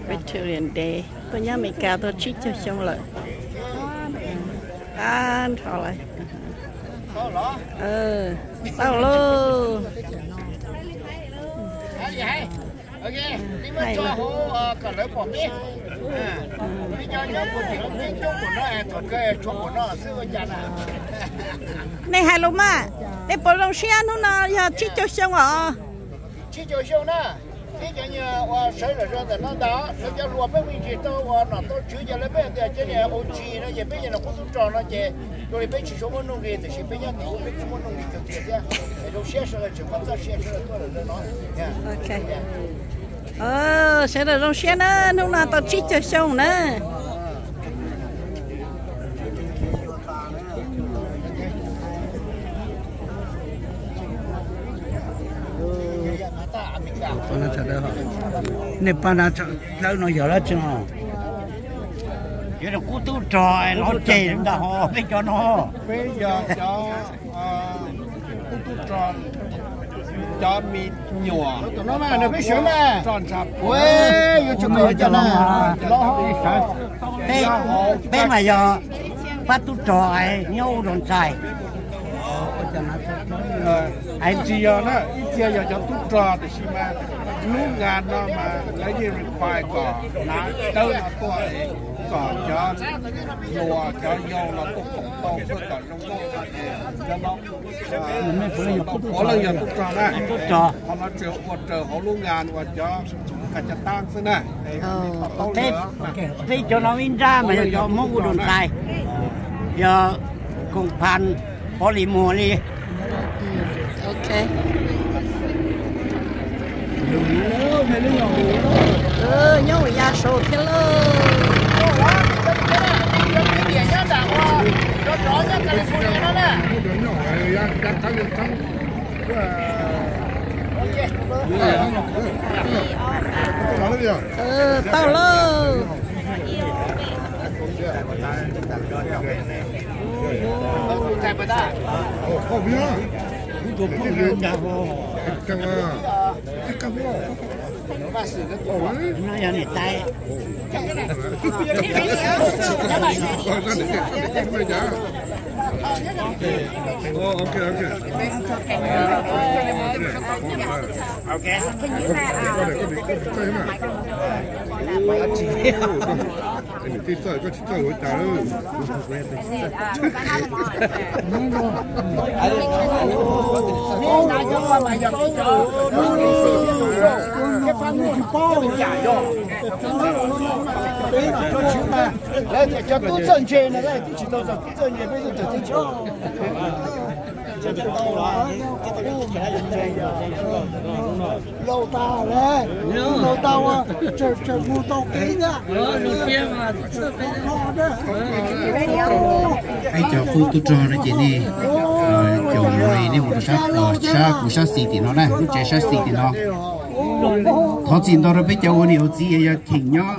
Victoria Day, tuaj nyob Amelikas tau tsib caug xyoo lawm. Qab nrho lawm. Tau lauj. Nej hais lus mas, nej puas zoo siab hnub no yog tsib caug xyoo os? Tsib caug xyoo na, peb cov uas sawv zom zaws ntawm no ntag, lawv cov hluas peb me ntsis tau uas nom tau tswv ces lawv peb tias cov niag O G no ces peb yog nom qub tub rog no ces dua li peb tsis tshua muaj nuj nqis tiam sis peb nyob tim ub peb kuj muaj nuj nqis kawg kiag thiab. Zoo siab sawv daws tseem muaj txoj sia sawv daws tuaj ntawm no. Sawv daws zoo siab na, hnub no tau tsib caug xyoo na. Nej pab na, dawb no yog dab tsi no? Yog qub tub rog los ceg ntag ho peb cov no. Peb yog cov qub tub rog, cov me nyuam roj ntsha puav, peb mas yog pab tub rog nyob ua rog ntsais. Tsis yog na, ib txhia yog cov tub rog tiam sis mas lub nqa no mas lawv yeej require kom hnav dawb no tuaj es kom cov hluas cov yau los tuaj koom tau tuaj kom zoo nkauj es cov no puav leej yog tub rog na. Qhov no tsuas ua raws hauv lub nqa uas cov ka cov tab xwb na. Peb cov no ib nrab mas yog cov Hmoob ua rog ntsais, yog koom phas pov lis muag li. Nyob ua ya saum thiab lauj. Tau lauj. Lawv tias cov tub txawj ntse no, twb tsis tau txog tub txawj ntse peb tub txawj tub tsis laus tas lawm, laus tas ua tsawg tsawg mus tau kev thiab. Peb cov qub tub rog no ces nej caum no nej mus rau sab, sab kuv sab xis tim no na, lub tsev sab xis tim no. Thov txim ntau rau peb cov ua niam ua txiv yog cheem nyob,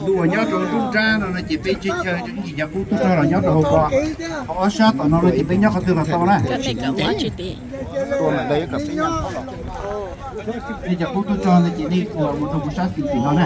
ntuj uas nyob rau lub nrab no no ces peb tseg chaw, cov qub tub rog los nyob rau hauv ko. Qhov ob sab tom no no ces peb nyob qhov twg los tau na. Peb cov qub tub rog no ces nej ua mus rau kuv sab xis tim no na.